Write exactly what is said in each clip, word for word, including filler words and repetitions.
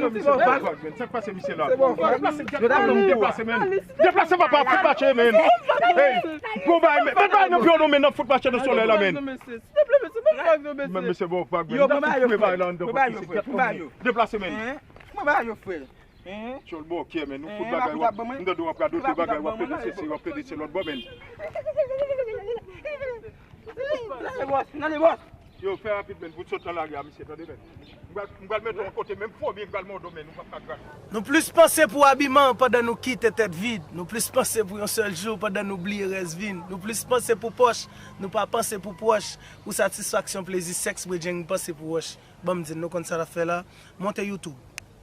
Misye, sa k pase misye la? Deplase, deplase, men. Deplase, papa, fout mache, men. Hey, gwo bagay, men. Met bagay nan pye w non, men, n ap fout mache nan solèy la, men. Men, mesye, bon, pa gwen. N ap fout fouye bagay la anndan, frè. Deplase, men. Tchòl bòkè, men. Nou fout bagay, w ap, m tande w ap radote bagay, w ap plede sesi, w ap plede se lòt bò, men. Yo, fè rapid, men, pou n sot nan lari a, misye, tande, men. M pral, m pral mete w yon kote, menm fwon byen pral mòde w, men, ou p ap ka gras. Nou plis panse pou abiman pandan nou kite tèt vid. Nou plis panse pou yon sèl jou pandan nou bliye rès vi n. Nou plis panse pou pòch, nou pa panse pou pwòch, pou satisfaksyon, plezi, sèks, bredjenn, panse pou wòch. Ban m di n, nou konn sa n ap fè la? Monte YouTube,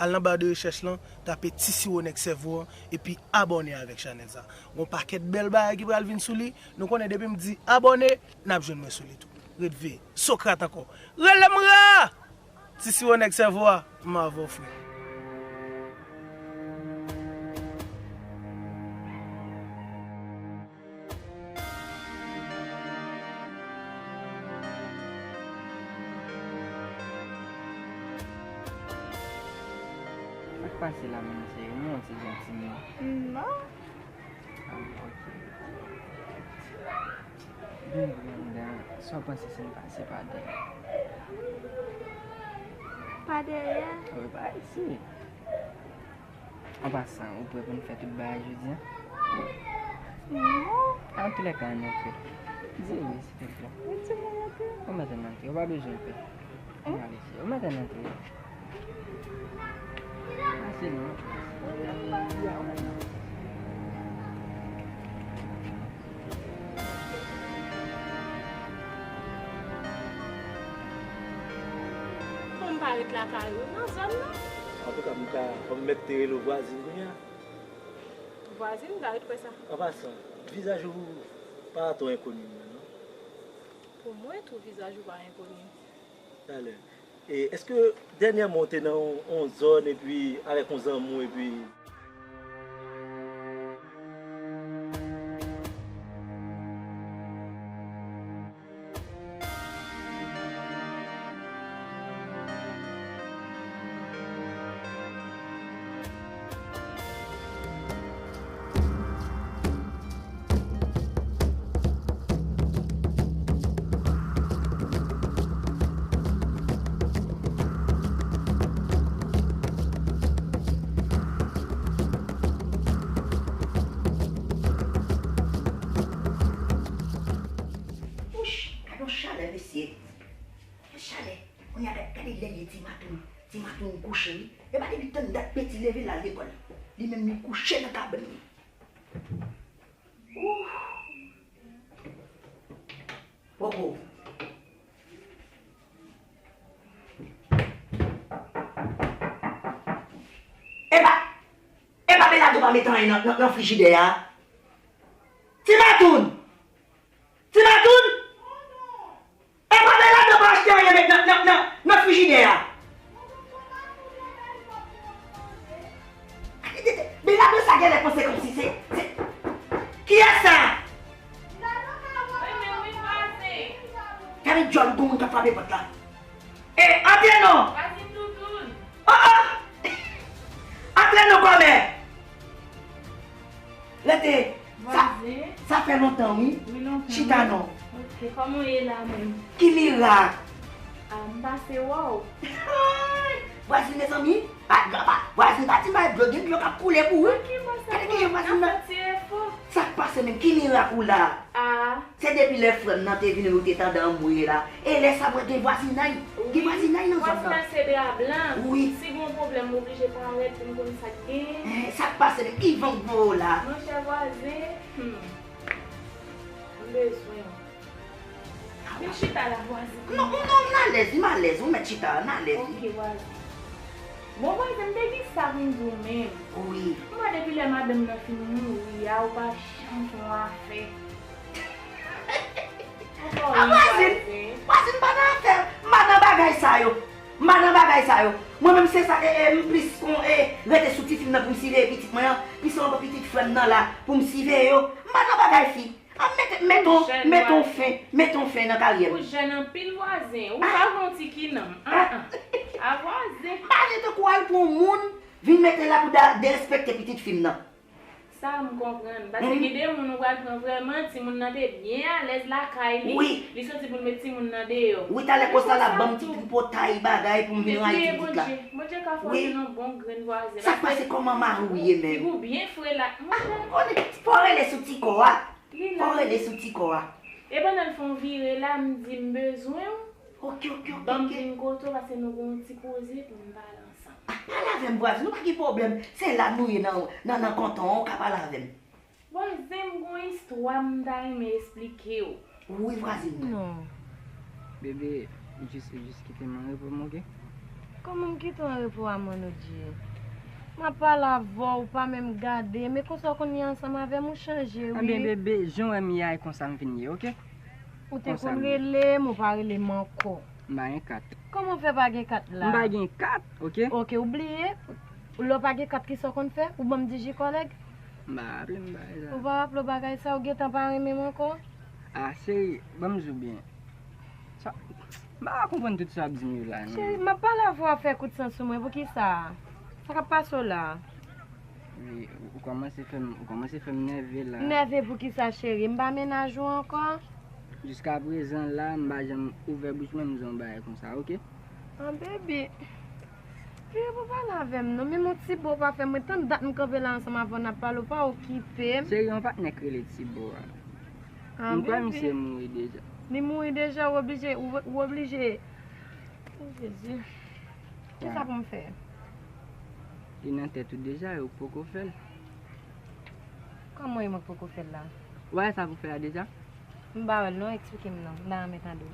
al nan ba de rechèch lan, tape Ti Siwo Nèg Sèvo an, epi abòne avèk chanèl sa. Gon pakèt bèl bagay ki pral vin sou li. Nou konnen depi m di abòne, n ap jwenn mwen sou li tou. Ret veye. Sokrat ankò. Rele m Ra! Ti Siwo Nèg Sèvo a, m avè w, frè. Sa k pase la menm, cheri? Ou yon ti jan timid. Non. Ah, ok. Byen vre, anndan, sa w panse si n pase pa dèyè? Pa dèyè? Wi, pa isi. An pasan, ou prè pou n fè tout bagay jodi a? Non. Antoulèka, ann antre. Di wi, silvouplè. Mete mwen antre. Ou mèt ann antre, ou pa bezwen pè. Ann ale, cheri, ou mèt ann antre. Pase non. Bon, m pa ret lakay ou nan zòn nan. Antouka, m ka, fò m mèt te rele w vwazin kounye a. Vwazin, m ta ret kwè sa. An pasan, vizaj ou pa twò enkoni mwen, non. Pou mwen tou, vizaj ou pa enkoni. Talè. E èske dènyèman w te nan yon, yon zòn epi avèk yon zanmi w epi Wouch, gade yon chalè, mesye. Yon chalè. Kounye a, gade, gade lè l ye, Ti Matoun. Ti Matoun kouche, wi. E pa depi tann dat Peti leve l al lekòl. Li menm, li kouche nan kabann li. Ooh. Poko. Epa, epa Belado pa met anyen nan, nan, nan frijidè a. Ti Matoun! Ti Matoun! Epa Belado pa achte anyen met nan, nan, nan, nan frijidè a. Belado sa genlè panse kòmsi se, se, kiyès sa? Gade djòl gon moun k ap frape pòt la. E, antre non! Oh, oh! Antre non kòmè! Rete! Sa, vwazin. Sa fè lontan, wi. Wi, lontan, wi. Chita non. Ok, kòman w ye la menm? Ki mirak? Ah, m pase wè w. Vwazin, mezanmi. Pa, pa, vwazin, pa di m pa dlo, gen dlo k ap koule pou ou. Gade ki jan vwazin nan. Sa k pase menm? Ki mirak ou la? Ah. Se depi lè frè m nan te vini, ou te tande anmwe la. E lè sa, mwen gen vwazinay. Gen vwazinay nan zòn nan. Vwazinay se dra blan. Wi. Si gen yon pwoblèm, m oblije parèt pou m konn sa k genyen. Eh, sa k pase menm? Ki van k voye w la? Monchè vwazen, hmm. M bezwen w. Vin chita la, vwazen. Non, non, m alèz, m alèz, ou mèt chita, m alèz. Ok, vwazen. Bon, vwazen, m te gen sa pou m di w menm. Wi. M wè depi lè madanm nan fin mouri a, ou pa janm fè yon afè. Ankò wi, vwazen. Vwazen, m pa nan afè, m pa nan bagay sa yo. M pa nan bagay sa yo. Mwen menm se sa, e, e, m plis kon, e, rete sou tifi m nan pou m siveye pitit mwen an, plis anba pitit frè m nan la pou m siveye yo. M pa nan bagay fi. A, mete, mete yon, mete yon fen, mete yon fen nan karyè m. Ou jèn anpil, vwazen. Ou pa gon ti kinanm. Ah, ah. A vwazen. M pa vle tankou al pran yon moun vin mete la pou da- derespekte pitit fi m nan. Sa m konprann. Paske gen de moun ou pral pran vrèman, timoun nan te byen alèz lakay li. Wi. Li soti pou l met timoun nan deyò. Wi, talè konsa l ap ban m ti tripotay bagay pou m vin rayi ti pitit la. Bondye ka fè w jwenn yon bon grenn vwazen. Sa k pase, kòman mari w ye menm? Figi w byen fre la. Monchè. Fò w rele sou ti kò a. Fò w rele sou ti kò a. E pandan l fè yon vire la, m di m bezwen w. Ok, ok, ok. Ban m vin kote w paske nou gen yon ti koze pou n pale ansanm. Ah, pale avè m, vwazen, nou pa gen pwoblèm. Se la nou ye nan, nan, nan kanton an, ou ka pale avè m. Vwazen, m gon istwa m ta renmen esplike w. Wi, vwazen. Non. Bebe, jis, jis kite m an repo m, oke? Kòman m kite w an repo a, Manodji? M ap pale avè w, ou pa menm gade m, e konsa w konn ye ansanm avè m, ou chanje, wi. Anben, bebe, jan w wè m ye a, e konsa m vin ye, oke? Ou te konn rele m, ou pa rele m ankò. M pa gen kat. Kòman w fè pa gen kat la? M pa gen kat, oke? Oke, ou bliye? Lè w pa gen kat, kisa w konn fè? Ou ban m Digiconnect? M pa raple m bagay sa. Ou pa raple w bagay sa, ou gentan pa renmen m ankò? Ah, cheri, ban m di w byen. Sa, m pa konprann tout sa w ap di m yo la, non. Cheri, m ap pale avè w, w ap fè kout san sou mwen, poukisa? Sa k ap pase w la? Wi, ou, ou kòmanse fè m, ou kòmanse fè m nève la. Nève poukisa, cheri? M pa mennaj ou ankò? Jiskaprezan la, m pa janm ouvè bouch mwen, m di w yon bagay konsa, oke? An, baby. Cheri, pa pale avè m, non. Menm yon ti bo w pa fè mwen. Tann dat m kanpe la ansanm avè w, n ap pale, w pa okipe m. Cheri, yon patnè k rele Tibo a. An, baby. M kwè misye mouri deja. Li mouri deja, ou oblije, ou, ou oblije. O Jezi. Kisa pou m fè? Li nan tèt ou deja, e ou poko fè l. Kòman e mwen k poko fè l la? Ou pa wè sa pou fè a deja? M pa wè l non, eksplike m non. M ta renmen tande w.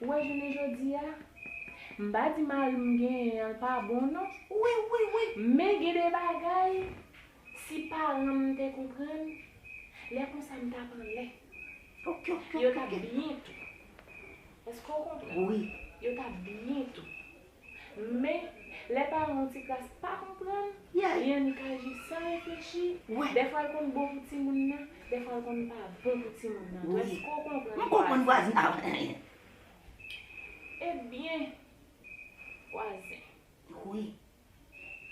Ou wè jounen jodi a, m pa di mari m genyen an l pa bon non. Wi, wi, wi. Men gen de bagay, si paran m te konprann, lè konsa m t ap anlè. Ok, ok, ok, ok. Yo t ap byen tou. Èske w konprann? Wi. Yo t ap byen tou. Men, lè paran w ti kras pa konprann, li annik aji san reflechi, dèfwa l konn bon pou timoun nan, dèfwa l konn pa bon pou timoun nan tou. Èske w konprann, vwazen? M konprann, vwazen. Ah, ebyen, vwazen. Wi.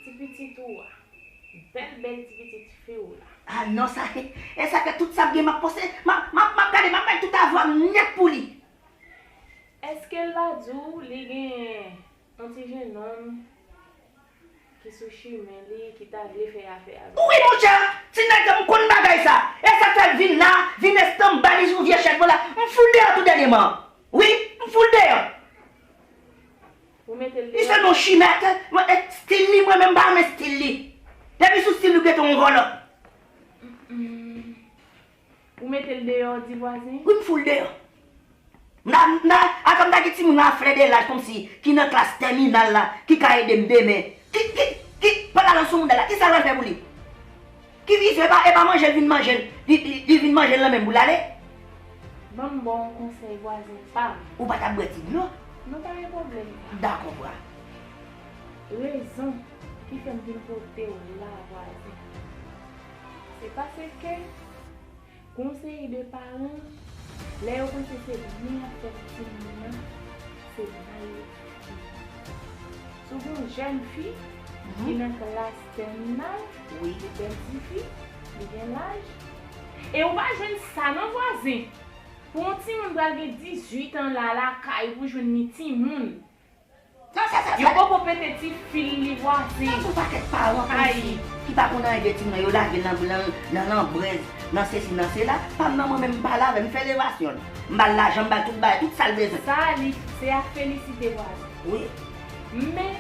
Ti pitit ou a, bèl, bèl ti pitit fi w la. Ah non, sa, e sa fè tout sa m gen m ap poste, m ap, m ap, m ap gade, m ap bay tout avwa m nèt pou li. Èske l pa di w li genyen yon ti jennonm ki sou chimen li, ki ta vle fè afè avè l? Wi, monchè, ti nèg la, m konn bagay sa. E sa fè l vin la, vin estanbalize yon vye chèf mwen la. M fout l deyò tou dènyèman. Wi, m fout l deyò. Ou mete l deyò? Li sèlman chimè, mwen, e, stil li, mwen menm m pa renmen stil li. Depi sou stil li, ou gentan yon vòlò. Ou mete l deyò, di vwazen? Wi, m fout l deyò. M ta, m ta, ata m ta gen timoun nan a flè de laj kòmsi, ki nan klas tèminal la, ki ka ede m demen. Ki, ki, ki, pandan l sou moun la, kisa l pral fè pou li? Ki vizyon, e pa, e pa manje l vin manje l, li, li, li vin manje l nan menm boul ale? Ban m ba w yon konsèy vwazen pa m. Ou pa t ap bwè ti dlo? Non, pa gen pwoblèm. Dakò, vwa. Rezon ki fè m vin kote w la, vwazen, se paske gon seri de paran, lè yo panse se byen y ap fè pou timoun nan, se mal yo fè. Si w gen yon jèn fi ki nan klas tèminal, li bèl tifi, li gen laj, e ou pa jwenn sa non, vwazen. Pou yon timoun pral gen dizuit an la, lakay ou pou jwenn li timoun. Yo poko pete ti fil li, vwazen. Tankou pakèt paran kòmsi ki pa konn anyen de timoun nan, yo lage l nan, nan, nan lanbrèz, nan sesi, nan sela. Pa m nan mwen menm, m pale avè l, m fè levasyon l. M ba l lajan, m ba l tout bagay, tout sa l bezwen. Sa li, se a felisite, vwazen. Wi. Men,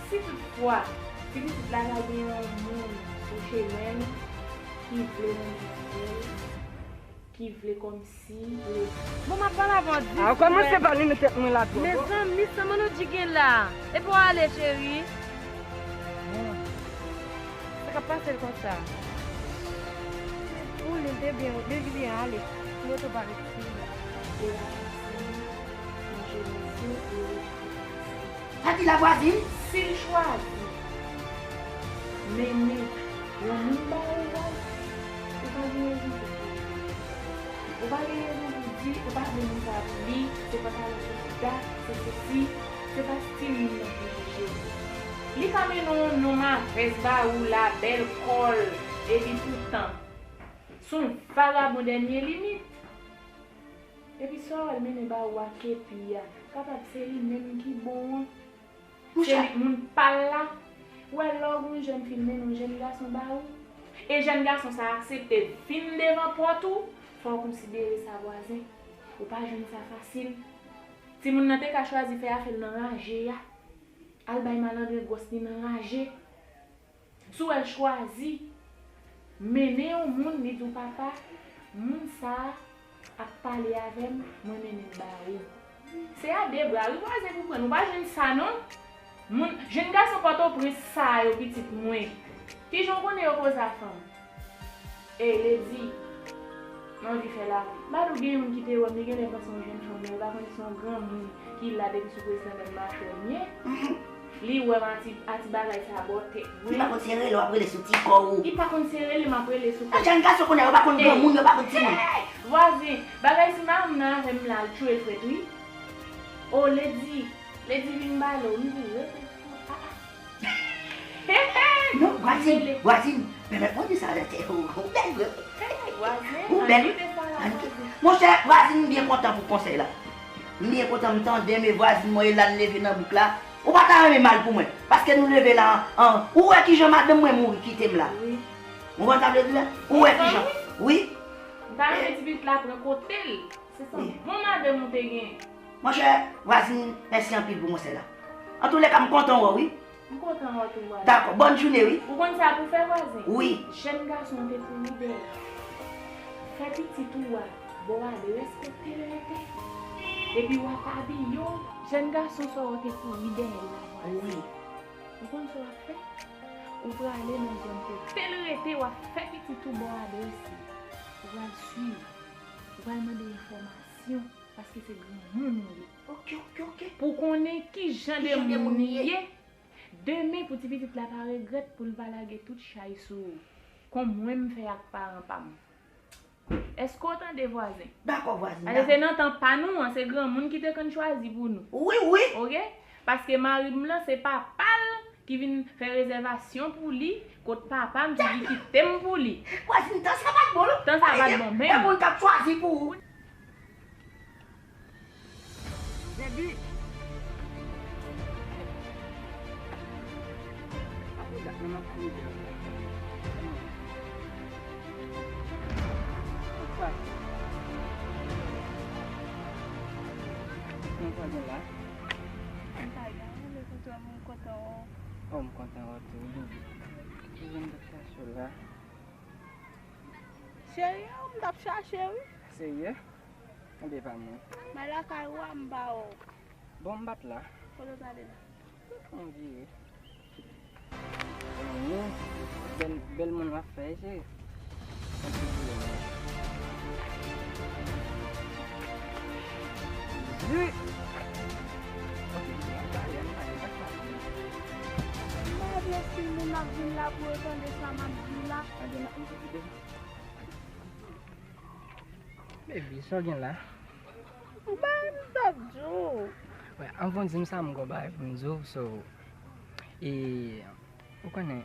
si toutfwa, si pitit la ta gen yon moun sou chemen l ki vle mennen l, ki vle kòmsi, vle. Bon, m ap pale avè w di frè. A, kòmanse pa limen tèt mwen la twò. Mezanmi, sa Manodji gen la? Epi w ale, cheri. Sa k ap pase l konsa? Pou li, l te byen, li te byen ale. Moto pa ret. Sa di la vwazin? Si l chwazi mennen yon moun ba ou a, ou pa gen rezon pou di. Ou pa gen rezon pou di, ou pa vle moun sa ap li, se pantalon sou chita, se sesi. Se pa stil moun nan ki jije. Li ka mennen yon nonm avès ba ou la, bèl kò l, epi poutan, se yon vagabon dènye limit. Epi sa w wè l mennen ba ou a, kepi a, kapab se li menm ki bon an. Se li k moun pa l la. Ou wè lè w gen yon jèn fi l mennen yon jèn gason ba ou, e jèn gason sa a aksepte vin devan pòt ou, fò w konsidere sa vwazen. Ou pa jwenn sa fasil. Timoun nan te ka chwazi fè afè l nan raje a, al bay malandren gwòs li nan raje. Si w wè l chwazi mennen yon moun, li di w, papa, moun sa a ap pale avè m, mwen mennen l ba ou. Se a de bra wi vwazen pou pran l, ou pa jwenn sa non. Moun, jèn gason Pòtoprens sa yo pitit mwen. Kijan w konnen yo koze a fanm? Ey Lady, m anvi fè lavi. M pa di w gen youn ki te wè m, li genlè panse yon jèn fanm, men li pa konn se yon granmoun ki la depi sou prezidan menm machwè m ye. Li wè m a ti, a ti bagay sa bò tèt mwen. Li pa konn se rele w ap rele sou ti kò ou. Li pa konn se rele m ap rele sou kò. Jèn gason kounye a yo pa konn granmoun, yo pa konn timoun. Ey! Vwazen, bagay si madanm nan avè m la, l tchwe l frèt wi. O Lady, Lady vin bale w, m di rete fò. Ah, ah. Non, vwazin, vwazin, pèmèt mwen di sa, ou bèl vre. Ou bèl. Monchè, vwazin, m byen kontan pou konsèy la. M byen kontan, m tande, men vwazin mwen, e la n leve nan bouk la. Ou pa ta renmen mal pou mwen. Paske nou leve la, an, ou wè kijan madanm mwen mouri kite m la. Ou konn sa vle di la? Ou wè kijan? Wi. M ta renmen ti pitit la pran kote l. Se sa. Bon madanm ou te gen. Monchè, vwazin, mèsi anpil pou konsèy la. Antoulèka, m kontan wè w, wi. M kontan wè w tou, vwazin. Dakò, bòn jounen, wi. Ou konn sa pou fè, vwazin? Wi. Jèn gason an te kouri dèyè. Fè pitit ou a bò adrès kote l rete. Epi w ap abiye w. Jèn gason sa w te kouri dèyè l la, vwazin. Wi. Ou konn sa w ap fè? Ou prale nan zòn kote l rete, w ap fè pitit ou bò adrès li. Ou pral swiv. Ou pral mande enfòmasyon, paske se granmoun ou ye. Ok, ok, ok. Pou konnen ki jan de moun li ye. Demen, pou ti pitit la pa regrèt, pou l pa lage tout chay sou ou. Kon mwen m fè ak paran pa m. Èske w tande, vwazen? Dakò, vwazin. Paske se nan tan pa nou an, se granmoun ki te konn chwazi pou nou. Wi, wi. Oke? Paske mari m lan, se papa l ki vin fè rezèvasyon pou li, kot papa m ki di kite m pou li. Vwazin, tan sa pa t bon, non. Tan sa pa t bon, menm. E moun k ap chwazi pou ou. Baby! Apo dat nan m ap kouri dèyè w la. Kòman? Ou pa. Kòman sa gen la? M pa gen anyen, men kontan, m kontan wè w. Oh, m kontan wè w tou, baby. Kijan m t ap chache w la? Cheri, ou m t ap chache, wi. Serye? Ou byen pa mwen. Mwen lakay ou a, m pa wè w. Bon, m pa t la. Kote w t ale la? Mwen vire. Mwen, bèl, bèl moun w ap fè, cheri. Mwen te vire mwen. Jus! Ok, m pa ale, m pa ale, m pa t pale. M pa vle si moun ap vin la pou yo tande sa m ap di la. Anben, n ap mete videyo. Baby, sa w gen la? Bagay m t ap di w. Wè, anvan w di m sa, m gon bagay pou m di w, so, e, ou konnen,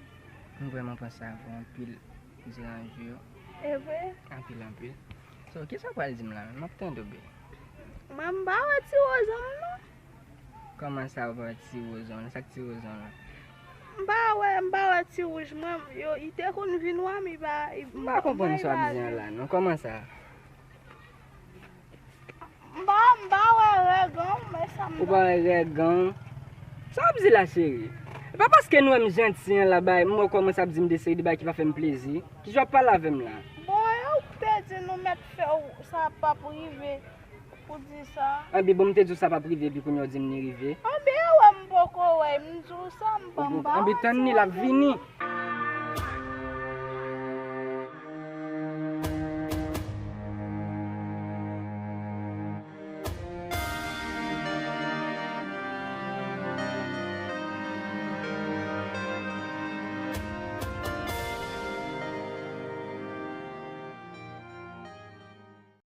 m vrèman panse avè w anpil, m deranje w. E vre? Anpil, anpil. So, kisa w pral di m la menm? M ap tande w, baby. Mwen, m pa wè ti Wozan m non. Kòman sa, ou pa wè ti Wozan? Sa k ti Wozan la? M pa wè, m pa wè ti wouj mwen, yo, li te konn vin wè m, li pa, li, m pa konprann sa w ap di an la, non. Kòman sa? M pa, m pa wè règ an, men sa m... Ou pa wè règ an? Sa w ap di la, cheri? E pa paske nou wè m janti an la, bay, m wè w kòmanse ap di m de seri de bagay ki pa fè m plezi. Kijan w ap pale avè m la? Bon, e ou k te di nou mèt fè w, sa p ap rive. Ou di sa? Anben, bon, m te di w sa p ap rive, epi kounye a w di m li rive. Anben, e wè m poko wè, m di w sa, m pa, m pa wè. Anben, tann li, l ap vini.